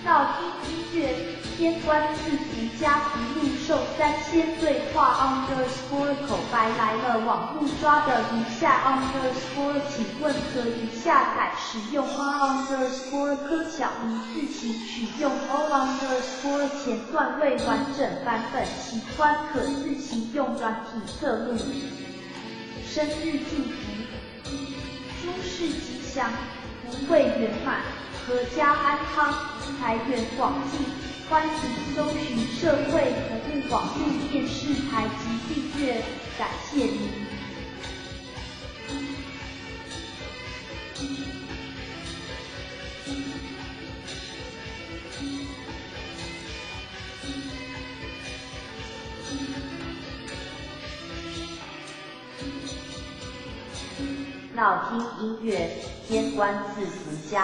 闹听音乐，天官赐福加福禄寿三仙对话 _ 口白来了，网路抓的如下 _请问可以下载使用吗 _可巧宜自行取用 O _ 前段未完整版本，喜欢可自行用软体侧录。生日祝福，诸事吉祥，福慧圆满，阖家安康，财源广进。欢迎搜寻社会服务网路电视台及订阅，感谢您。闹听音乐，天官赐福加。